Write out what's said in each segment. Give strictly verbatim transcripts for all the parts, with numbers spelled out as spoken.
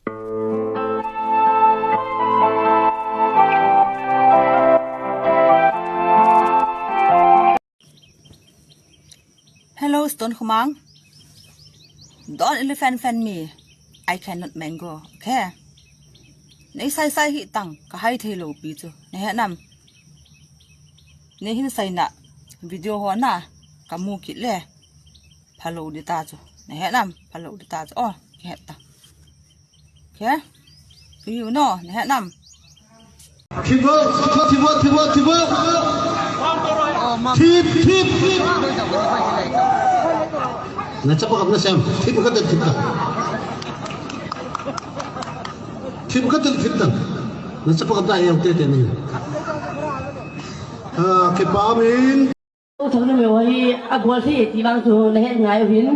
Hello, Stone Khumang. Don't elephant fan me. I cannot mango. Okay. Nei sai sai hi tang ka hai thei lo pi chu. Na he nam. Nei hin sai na video ho na ka mu kit le. Phalo di ta chu. Na he nam, phalo di ta chu. Oh, ki he ta. Khe? Tui u no, na he nam. Thiba, thiba, thiba, thiba, thiba. Thip, thip, thip. Na chapa kap na sem. Thip ka ten thip ka. Thip ka ten thip ka. Na chapa kap da yau te te ni. Ah, kipa min. Touthang numei hi agol thei ti vang chu na het ngai u hin.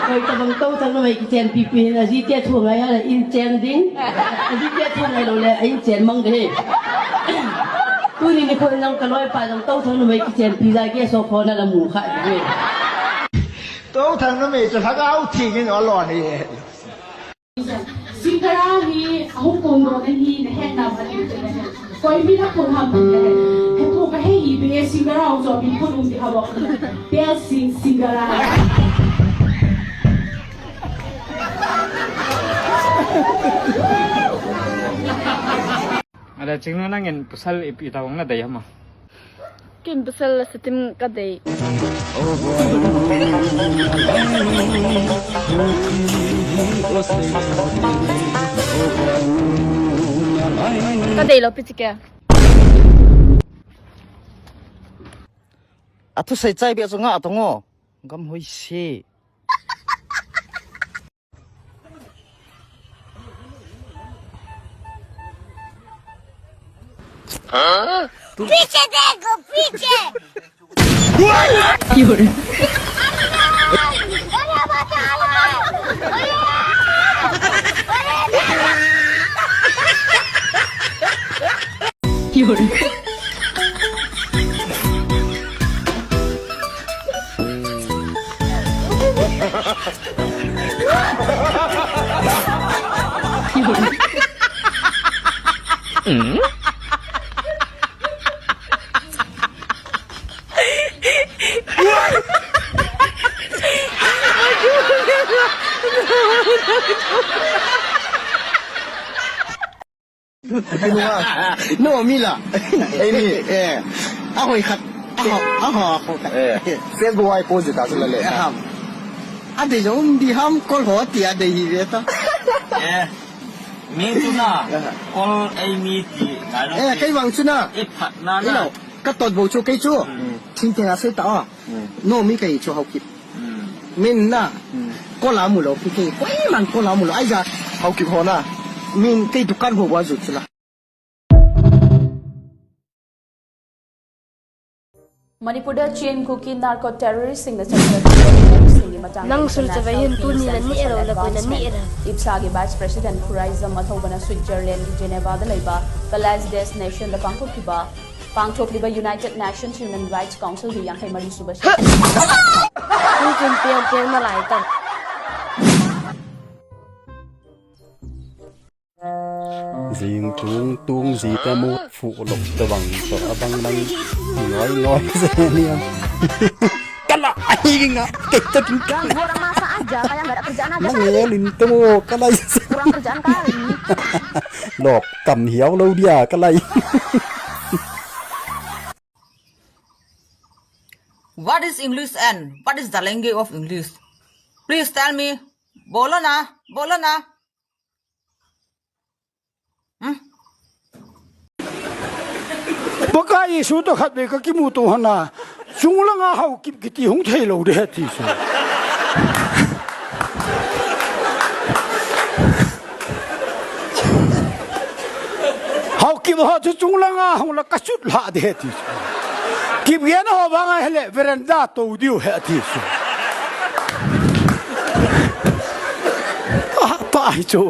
Koi tabang Touthang numei kichen pipi hin aji te thu ngai hala in chen ding. Aji te thu ngai lou le in chen mang de. Tuni nikho nang ka loipa jong Touthang numei kichen pi ja ke so kho na la mu kha de. Touthang numei chu lhagao thi ngin o lo ni. Singara hi ahung kong doh na hi na het na ba ti na het. Koi mi na kong ham ti na het. He tu ka he hi be Singara ho jo bi ko nung di ha ba. Bel Sing Singara. Ada chingnu nangin pasal ipi tawang na dai hama. Kin pasal la satim ka dei. Ka dei lo pi chike. Athu sei chai be sunga atongo. Gam hoi se. पीछे देखो, पीछे। No, mi la. Ei mi, eh. A hoi khat. A ho, a ho, a ho khat. Eh. Facebook ai post ta sula le. Eh, ham. A de jong di ham kol ho ti a de hi ve ta. Eh. Mi tu na. Eh. Kol ei mi ti. Ngai lo. Eh, ti. Kei vang chu na. I phat na na. Ilo, ka tot bo chu kei chu. Hmm. Thing te a sei ta o. Hmm. No mi kei chu Haokip. Hmm. Min na. Hmm. Kola mu lo, pi kei. Koiman kola mu lo. Ai ja. Haokip ho na. Min kei dukan ho wa ju chula. ꯃꯅꯤꯄꯨꯔꯗ ꯆꯤꯟ cookie narco ꯇꯦꯔꯣꯔꯤꯁꯁꯤꯡꯅ ꯆꯠꯊꯔꯛꯂꯤꯕ ꯊꯕꯛꯁꯤꯡꯒꯤ ꯃꯇꯥꯡꯗ ꯅꯪ ꯁꯨꯝ ꯆꯠꯄ ꯌꯨꯝ ꯇꯨꯅꯤꯅ ꯅꯤꯛꯑꯦꯔꯣ, ꯂꯀꯣꯏꯅ ꯅꯤꯛꯑꯦꯔꯥ? ꯏꯞꯁꯥꯒꯤ ꯚꯥꯏꯁ ꯄ꯭ꯔꯦꯁꯤꯗꯦꯟꯠ ꯈꯨꯔꯥꯏꯖꯝ ꯃꯊꯧꯕꯅ ꯁ꯭ꯋꯤꯠꯖꯔꯂꯦꯟꯒꯤ ꯖꯦꯅꯦꯚꯥꯗ ꯂꯩꯕ ꯄꯦꯂꯦꯁ ꯗꯦꯁ ꯅꯦꯁꯟꯗ ꯄꯥꯡꯊꯣꯛꯈꯤꯕ ꯄꯥꯡꯊꯣꯛꯂꯤꯕ ꯌꯨꯅꯥꯏꯇꯦꯗ ꯅꯦꯁꯟꯁ ꯍ꯭ꯌꯨꯃꯦꯟ ꯔꯥꯏꯠꯁ ꯀꯥꯎꯟꯁꯤꯜꯒꯤ ꯌꯥꯡꯈꯩ ꯃꯔꯤ ꯁꯨꯕ session Tung tung tiang tiang na lai tang. Jing tung tung ji ta mu fu lok ta bang to abang nang ngoi ngoi se ni. Kala ai nga ke ta tung kala. Ganggu orang masak aja, kayak nggak ada kerjaan aja. Nang ngelin tu kala. Kurang kerjaan kali. Lok kam hiau lo dia kalai. What is English and what is the language of English? Please tell me. Bolo na, bolo na. Hmm? Pakai Jesu to khat be ka kimu to hana. Chunglanga Haokip kiti hung thei lo de ti chu. Haokip ho chu chunglanga hung la ka chut la de ti chu. Kipgen ho vang a hele veranda to diu he ti chu. Pa, pa hi chu.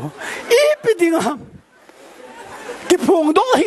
Ipi ding ham. Kiphong doh hi.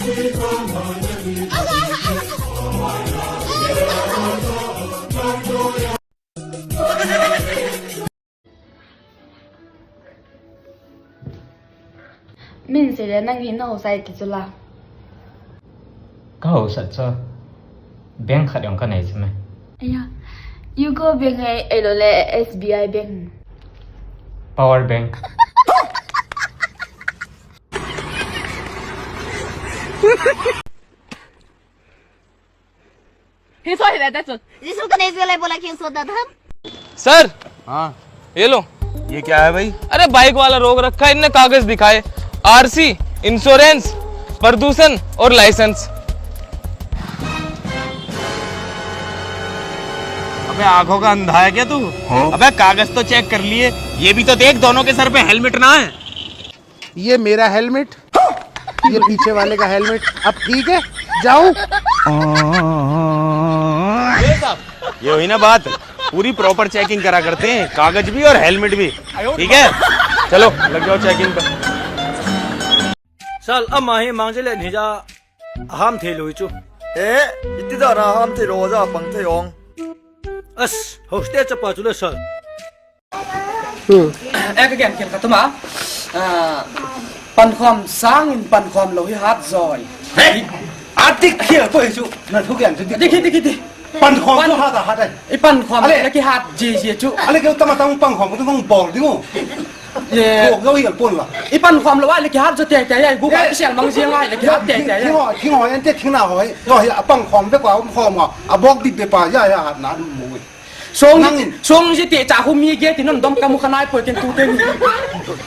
Min sei le nang hi na hausat ti chu la. Ka hausat chu. Bank khat jong ka nei chu me. Aya. UCO bank hai, ahilou le SBI bank. Power bank. Hi so hi le ta chu. Jisu ka nei zu le bola king so da tham. Sir, हाँ। ये लो। ये क्या है भाई? अरे, बाइक वाला रोक रखा है, इनने कागज दिखाए, आरसी, इंश्योरेंस, प्रदूषण और लाइसेंस। अबे, आंखों का अंधा है क्या तू? हाँ। अबे, कागज तो चेक कर लिए, ये भी तो देख, दोनों के सर पे हेलमेट ना है। ये मेरा हेलमेट, ये पीछे वाले का हेलमेट। अब ठीक है, जाऊं? ये हुई ना बात, पूरी प्रॉपर चेकिंग करा करते हैं, कागज भी और हेलमेट भी। ठीक है, चलो लग जाओ चेकिंग पे। Sir, ama hi mang jele ni ja ham thei lui chu. Eh, iti da na ham thei lo ja pang thei ong. As, hoste chapa chu le sir. Hmm. Eh, ka gen ken ka tuma. Ah, pankhom sang in pankhom lo hi hat joi. Hey! Adik khel ko hi chu. Na thu gen chu dik. Dik, dik, dik, dik. Pankhom chu hat a hat ai. I pankhom ale le ki hat ji ji chu. Ale ke tama tang pankhom tu nong bol ding o. Ye. Ko go hi al pon la. I pankhom lo ai le ki hat jo te te ai gu ka sel mang ji ngai le ki hat te te ai. Thing ho, thing ho yan te thing na ho. Yo hi a pankhom be kwa um khom a. A bok dik be pa ya ya hat na mu. Song, nangin song ji te cha hu mi ge ti non dom ka mu khanai poi ken tu te ni.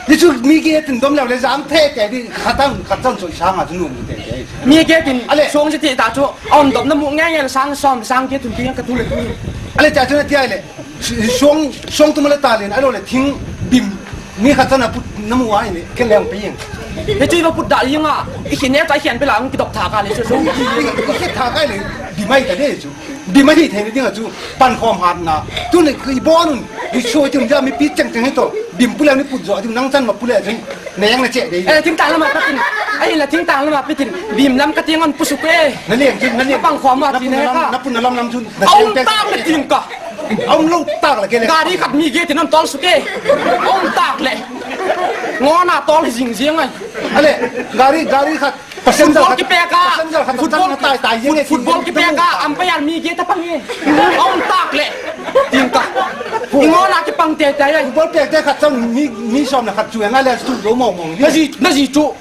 Ni chu mi ge tin dom leo le jam the te di khatang khatang chu sanga chu nu mu te te. Mi ge tin ale song ji te ta chu on dom na mu nge nge sang som sang ge tun ti ka tu le tu. Ale cha chu na ti ai le. Song song tu ma le ta le alo le thing bim mi khatang na put na mu ai le ke leng pe yeng. He chu ba put da yeng a. I khin ne ta khin pe la ang ki dok tha ka le chu song. I khin tha ka le di mai ta de chu. Bim ahi thei ding a chu pankhom hatna. Tuni i bon un, i soi chun ja mipi cheng cheng hi to. Bim pule ni put jo, a chu nang chan ma pule chu. Na yang na che dei. Eh, thingtang lama pa tin. Ahin la thingtang lama pa tin. Bim lam ka ting on pusu ke. Na leng chu, na leng. Pankhom ma ti na ka. Na pun na lam lam chu. Na um tak le ting ka. Um lo tak le ke le. Gari khat mi ge tin on tol su ke. Um tak le. Ngona tol jing jing ai. Ale, gari, gari khat. Passenger football khat, kipek a, passenger khat football, tai, tai, foot-, football kipek a, umpire mi ge ta pang e. Aum tak le. Ting ta. Ingona kipang te te ai. Football pek te khat chang mi, mi som le khat chu nga le chu lo mong mong. Na ji, na ji chu.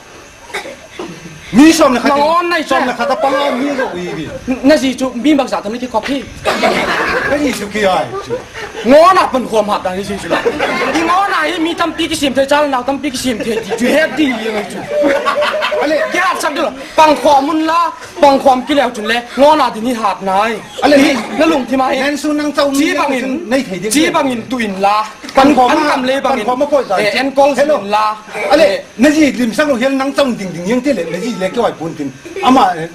Mi som le khat. Mangon nai som le khat pang mi lo i bi. Na ji chu mi bang sa tam ni ki copy. Na ji chu ki ai chu. Ngona pankhom hat dang hi si si la. I ngona hi mi tampi kisim thei chal nau tampi kisim thei ti chu het di hi ngai chu. Ale. Kihat sak dilo. Pankhom un la, pankhom kileu chun le. Ngona din hi hat nai. Ale hi. Na lungthim a hi. Nen su nang chau chi bangin. Nei thei ding. Chi bangin tu in la. Pankhom an a, kam le bangin. Pankhom a poi ta. Eh, en kol hello. In la. Ale, eh. Na ji lim sang lo hial nang chau ding ding yang te le. Na ji le ke wai pun tin. Ama, eh,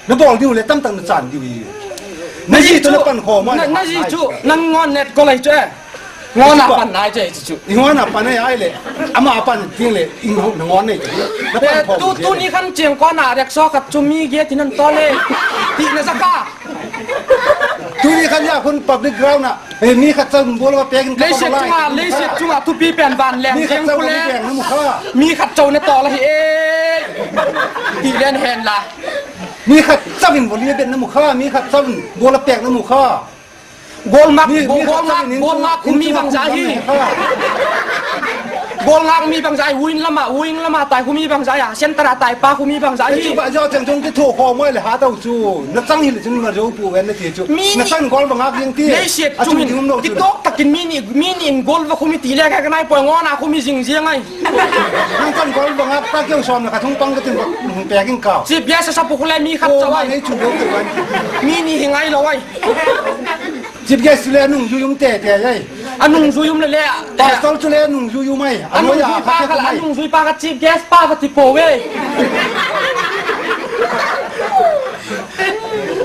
Na bol diu le tamtah na chan diu hi. Na ji chu, na ji chu, nang ngon net ko lai chu e. Ngon a pan nai chu e chu. Ngon a pan ai le. Ama pan ting le, ing ho na ngon nei. Na pan khom. Tu, tu ni khan cheng ko na rickshaw khat chu mi ge tin an to le. Ti na sa ka. Tu ni khan ya khun public ground na. He mi khat chau bol va pek in ka. Leiset chunga, leiset chunga thupi pen van leng. Mi khat chau bol pek na mu kha. Mi khat chau na to la hi e. Ti len hen la. Mi khat chauvin volley bet na mu kha, mi khat chauvin ball a pek na mu kha. Goal mark, mi, goal, mi khat goal mark, chauvin goal mark khu mi bang jai hi. Goal mark mi bang jai, wing lama, wing lama tai khu mi bang jai a, center a tai pa khu mi bang jai hi. Chu ba jo chang jong ki tho kho moi le ha tau chu. Na chang hi le chun ma jo pu wen na ti chu. Mi na ni, chang goal bang ak jeng ti. Nei siat a chung chun hin. Ding um lo chu. Ki tok takin mi ni, mi ni in goal va khu mi ti le ka nai poi ngona khu mi jing jing ai. Nang chan goal bang a pa keu som na ka thung pang ka tin ba, hung pek in ka. Chief guest a sa pu khu le mi khat chau ai. Nei chu do tu ai. Mi ni hi ngai lo ai. Chief guest le nung ju yum te te ai. A nung ju yum le le. Pastor chu le nung ju yum ai. A nung ju pa kha, a nung ju pa kha chief guest pa kha ti po ve.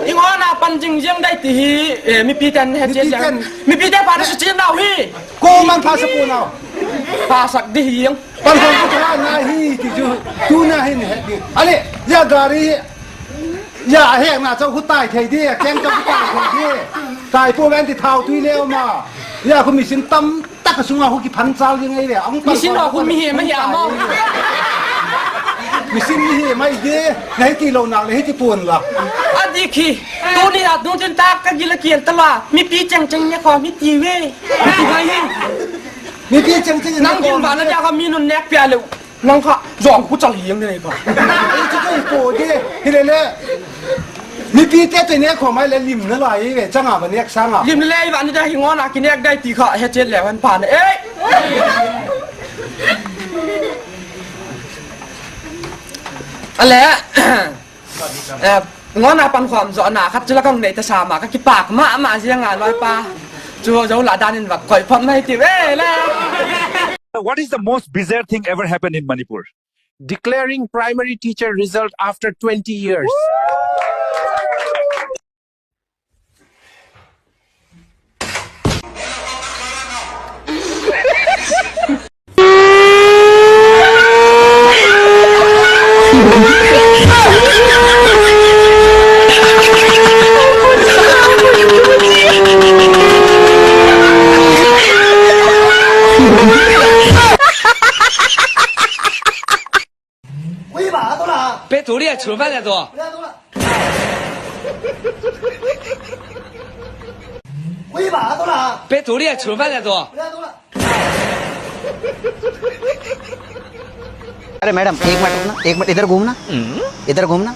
I ngona pan jing jing dai ti hi, eh, mipi ten he che jang. Mipi ten. Mipi ten pa na su chin nau hi. Ko man pha sa pu nau. Pha sak di hi yang. Pan hong ko cha na hi ti chu. Tu na hi ni he di. Ale, ya gari Ya, heng na chau khu tai thei di, keng chau khu tai thei di. Tai po ven ti thau tui leo ma. Ya, khu machine tam tak a sunga khu kiphan chal ding ai ve. Ang machine ho khu mihem ahi ama. Machine mihem ahi di. Nei ti lou nak le hiti pon la. Adih hi. Tuni a dungtin tak ka gila kiel tala. Mipi cheng cheng ne kho mi ti ve. Ti ngai hi. Mipi cheng cheng ne kho. Nang gin ba na ja kha mi nun nek pia leu. Nang kha, jong khu chal hiang nei ba. Ei, chu chu po de. Hi le le. Mipi te te ne kho mai le lim na lai ve. Changa ba nek sanga. Lim le ba ni da hi ngona ki nek dai ti kha. He chet le wan pa na. Ei. Ale. Eh, ngona pan khom jo na khat chu la kong nei ta sa ma ka kipak ma ma jia nga loi pa. Chu jo la dan in va koi phom nai ti ve le. What is the most bizarre thing ever happened in Manipur? Declaring primary teacher result after twenty years. Koiba a tola. Pe turi a churba le to. Koiba a tola. Pe turi a churba le to. अरे मैडम, एक मिनट रुकना, एक मिनट इधर घूमना, इधर घूमना,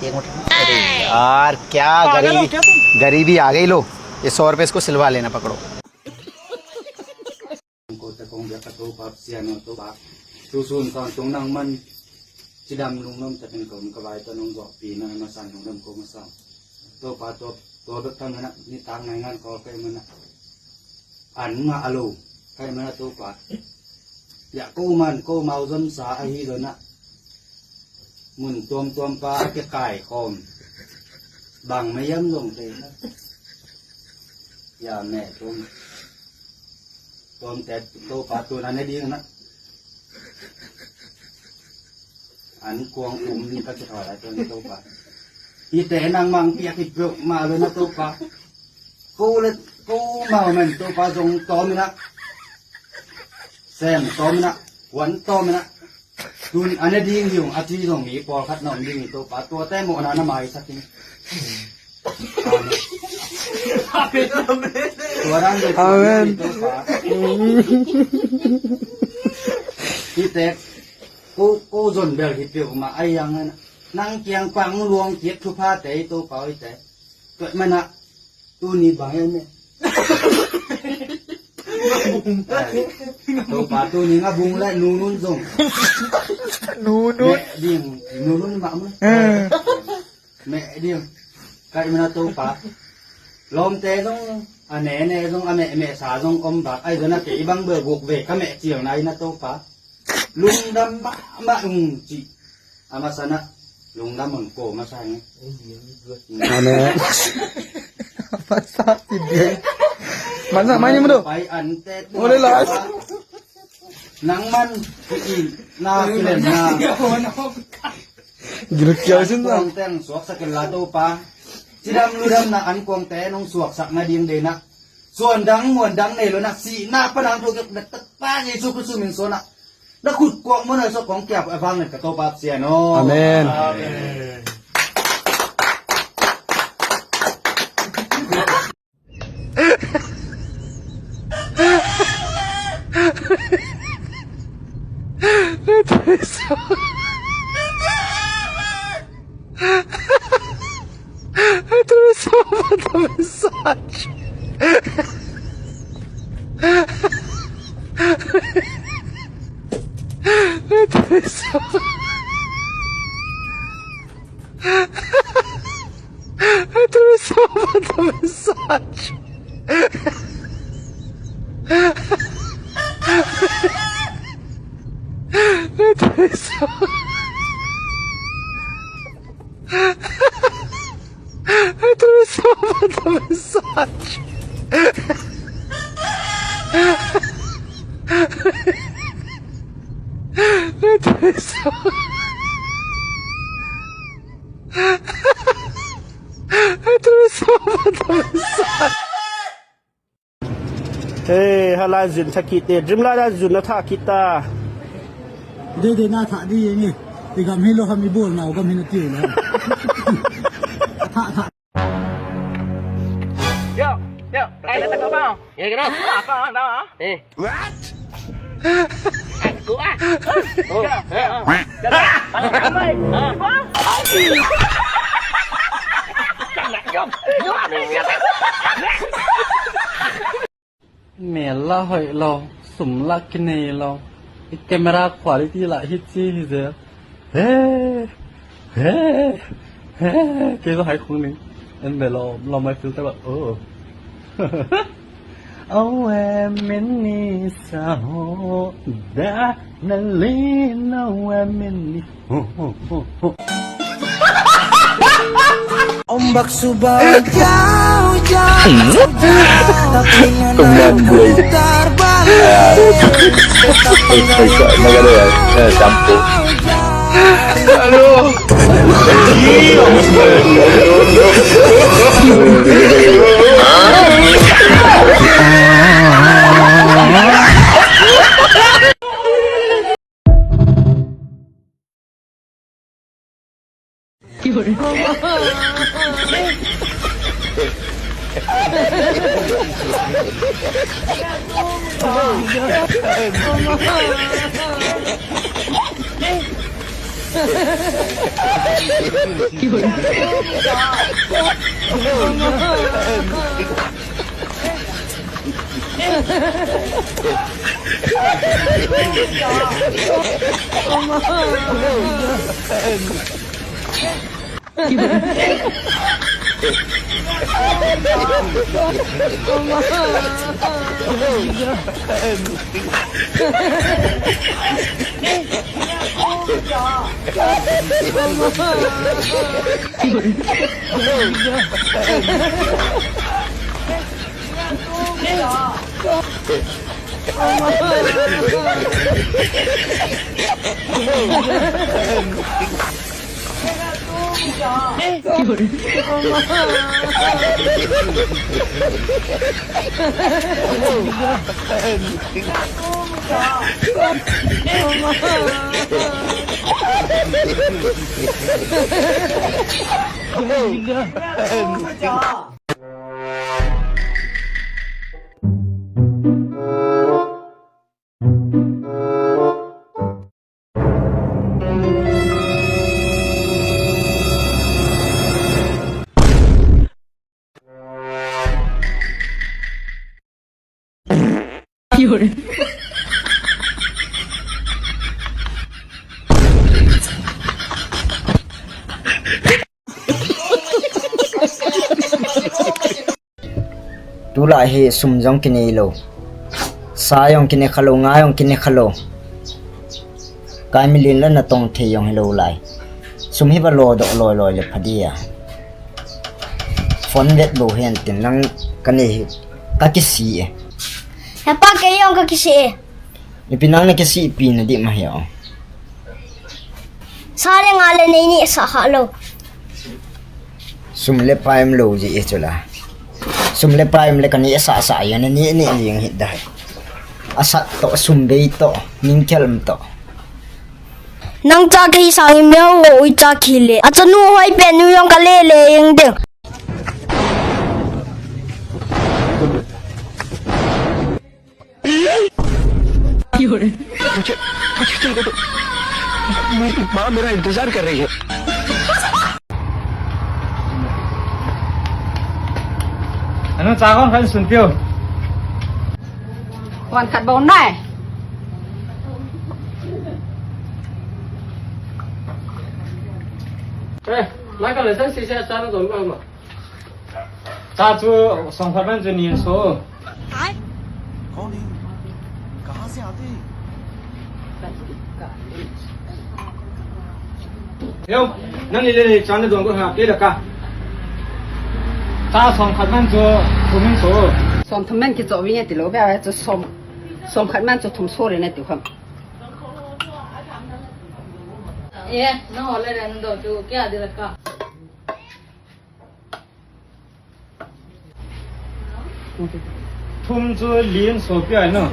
एक मिनट रुकना। अरे यार, क्या पागल हो गरीबी, क्या तुम? गरीबी आ गई। लो, ये सौ रुपए, इसको सिलवा लेना, पकड़ो। Ko te kong bia ka Toupa Pathen o Toupa. Tusun taon tung nangman chidam lungnom takin ka um ka vai ta nung gok pi na masa lungnom ko masa. Toupa to to dot tang na ni tang ngai ngan ko kai mana. An nga alo kai mana Toupa. Ya ko man ko mau zon sa ahi lo na. Mun tuam tuam pa a ke kai khom. Bang mai yam long te na. Ya me tuam. Tuam te Toupa tu na ne ding na. An kuang um ni ka ke thoi la tuam Toupa. Hi te nang mang pia ki pyo ma lo na Toupa. Ko le ko ma men Toupa zong tuam na. Sem tuam na. Wan tuam na. Tun ane ding hiung, ati jong mi pawl khat na um ding hi Toupa, tua te mo na na mai sakin. Tua dan de Amen. Toupa. Hi te, ko, ko zon bel hi pe ma ai yang na. Nang kiang pang luang kiek thu pha te Toupa oi te. Tua mana Tuni bang em e. Toupa tuni nga bung le nunun zong. Nunun. Me ding nunun ma mu. Eh. Me ding. Kai mana Toupa. Lom te zong a ne ne zong a me me sa zong om ba. Ai zong na ke ibang be guk ve ka me chiang nai na Toupa. Lungdam ba ma ung chi. Ama sana lungdam on ko masa ni. Amen. Masa si dia. Masa mai ni mudo. Pai ante tu. Boleh lah. Nang man ki na kilen na. Gil kiau sin na. Kuang teng suak sak la Toupa. Chidam ludam na an kuang te nong suak sak na ding de na. Suan dang muan dang nei lo na si na pa nang tu ke na ta pa Jesu Kristu min so na. Na khut kuak mo na so kong kia pa vang ka Toupa Pathen o. Amen. Amen. Atravessou, atravessou a mata mensagem. Atravessou. Atravessou a mata mensagem. Atravessou. Atravessou a mata mensagem. Atravessou. Hey, hala jun tha kit e. Dreamland a jun atha kit ta. Dei dei na tha di nge. I gam hi lo ham i bol nau gam hi na ti lo. Tha tha. Yo, yo, ai na ta ko ba. Ye ke na. Apa dah? Eh. What? Aku ah. Oh, eh, ah. Mel la hoi lo, sum la kinei lo. I camera quality la hi chi hi je. He, he, he. Kei jong hai khong ning. En be lo, lo mai filter ba. Oh. Awe mini sa ho da na le na we mini. Ho, ho, ho, ho. Ombak suba jauh jauh. Come on, boy. Tarbalik. Eh, eh, eh, eh, eh, campur. Aduh. Tulai hi sum jong kinei lou. Sa jong kinei kha lou, nga jong kinei kha lou. Kai milen la natong thei jong hilou lai. Sum hi va lo doh loi loi le pha dia. Phone vet bou hen tin lang kanei hi kakisih e. Hepa kei jong kakisih e. Ipi nang nakisih pi na di ma hi o. Sa le nga le nei ni sa kha lou. Sum le pai um lou ji e chula. Sum le pai um le kanei sa sa ya na ni ni jing hi da. Asat to sum bei to ning khel um to. Nang cha kei sang i meu ui cha khi le. Achanu hoi pen nu jong kale le jing ding. मुझे, मुझे तुमको तो, मेरी माँ मेरा इंतजार कर रही है। Anu, cha kon khat sun tiu. Kon khat bou nai. Eh, lai ka le san si se sa na don ko ma. Cha chu song khat man chu ni so. कौन है? कहाँ से आते हैं? Yo, nang ni le cha na don ko ha, ke la ka. Cha song khat man chu thum in so. Song thum man kicho vi nge ti lou ve chu song, song khat man chu thum so le na ti kham. Eh, na ho le ren do chu ke a di la ka. Thum chu lien sopi ai no.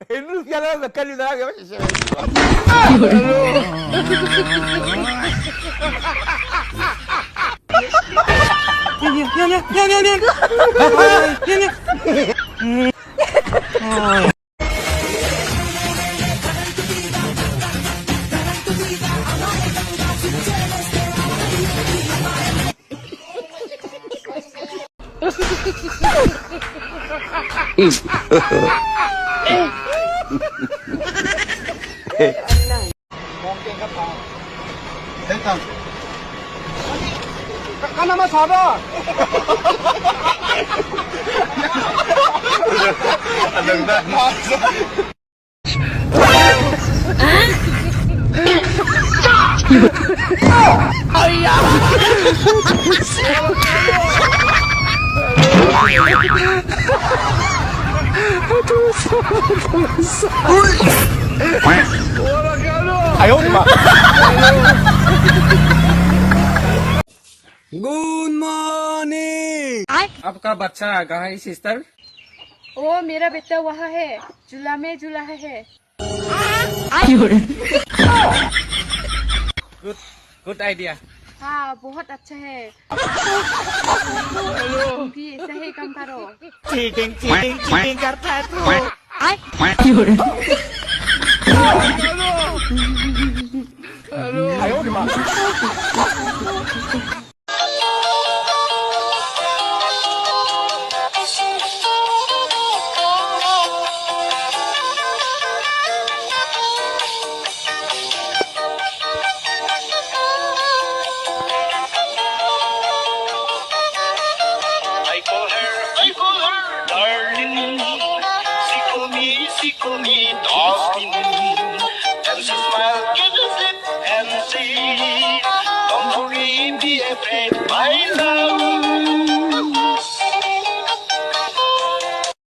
Henry, ya la, me cayó la, ya me. Good morning. आपका बच्चा कहाँ है, सिस्टर? वो मेरा बेटा वहाँ है, झूला में झूला है। Good, good idea. हाँ, बहुत अच्छा है। तुम भी ऐसा ही काम करो। Cheating, cheating, cheating करता है तू। I call her, I call her, darling. She call me, she call me, darling. And she smile, give a slip, and she don't worry, be afraid, my love.